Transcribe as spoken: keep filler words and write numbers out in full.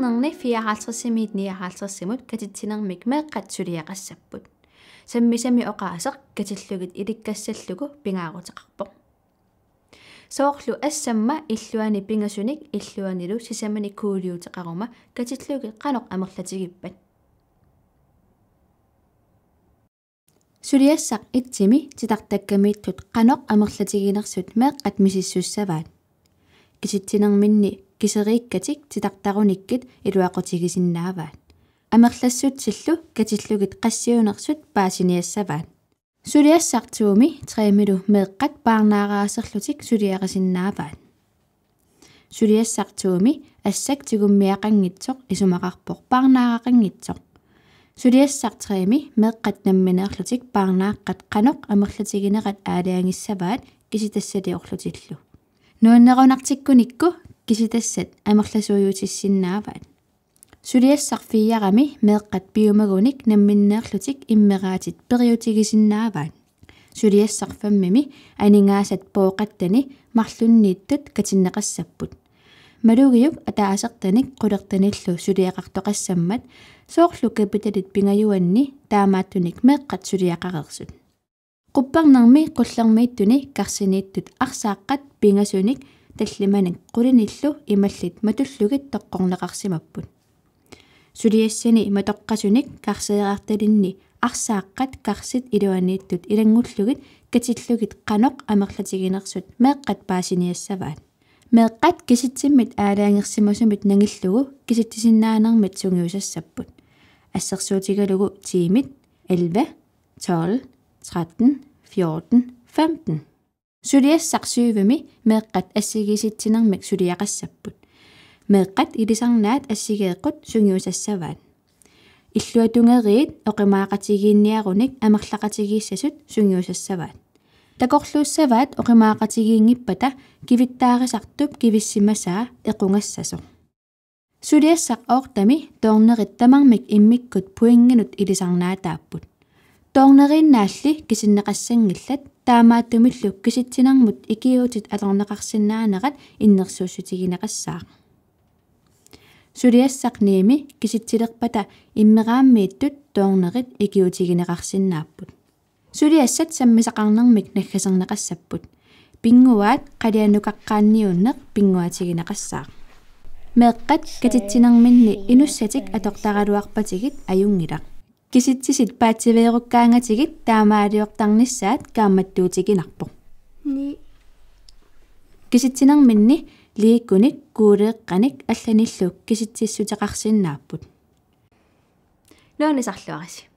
Nerni fireoghalvtredsimiit nioghalvtredsimut katitsinermik meeqqat suliaqassapput. Sammisami oqaaseq katillugit ilikkassallugu pingaaruteqarpoq. Soorlu assamma illuani pingasunik illuanilu sisamani kuuliuteqaruma katillugit qanoq amerlatigippat. Suliassaq etsimi titartakkamiittut qanoq amerlatiginersut meeqqat misissussavaat. Kisitsinerminni kiseriikkatik titartarunikkit iluaqutigisinnaavaat. Amerlassutsillu katillugit qassiunersut paasiniassavaat. Suliassaq tomi tremilu meeqqat paarnaaraaserlutik suliarisinnaavaat. Suliassaq tomi assak tigummiaqanngitsoq isumaqarpoq paarnaaraqanngitsoq. Suliassaq tremi meeqqat nammineerlutik paarnaaqqat qanoq amerlatiginerat aalajangissavaat kisitassaliorlutillu. Nuannerunartikkunikku kisitassat amerlasuujutissinnaavaat. Suliassaq firemi meeqqat piumagunik namminneerlutik immeraatit periutigisinnaavaat. Suliassaq femimi aningaasat pooqattani marlunniittut katinneqassapput. Malugiuk ataasertanik qulertanillu suliaqartoqassammat soorlu kapitalit pingajuanni taamaattunik meeqqat suliaqareersut. Quppernermi qullermiittuni karsiniittut arsaaqqat pingasunik tallimanik qulinillu imallit matullugit toqqorneqarsimapput. Suliassani matoqqasunik karseeraartalinni arsaaqqat karsit iluaniittut ilanngullugit katillugit qanoq amerlatiginersut meeqqat paasiniassavaat. Meeqqat kisitsimmit aalajangersimasumit nangillugu kisitsisinnaanermit sungiusassapput. Assersuutigalugu tiimit elleve, tolv, tretten, fjorten, femten. Suliassaq syvimi meeqqat assigiissitsinermik suliaqassapput. Meeqqat ilisarnaat assigeeqqut sungiusassavaat. Illuatungeriit oqimaaqatigiinniarunik amerlaqatigiissasut sungiusassavaat. Takorluussavaat oqimaaqatigiinngippata kivittaarisartup kivissimasaa equngassasoq. Suliassaq ottemi doornerit tamarmik immikkut pointinut ilisarnaataapput. Doorneriinnaalli kisinneqassanngillat, taamaattumillu kisitsinermut ikiuutit atorneqarsinnaanerat innersuussutigineqassaaq. Suliassaq nimi kisitsilerpata immeraammiittut doornerit ikiuutigineqarsinnaapput. Suliassat sammisaqarnermik naggaserneqassapput. Pinnguaat qalianukaqqaanniunneq pinnguaatigineqassaaq. Meeqqat katitsinerminni inussatik atortaraluarpatigit ajunngilaq. Kisitsisit paatsiveerukkaangatigit taamaaliortarnissaat kaammattuutiginarpoq. Ni. Kisitsinerminni liikunik, kuuleeqqanik allanillu kisitsissuteqarsinnaapput. Nuannisarluarisi.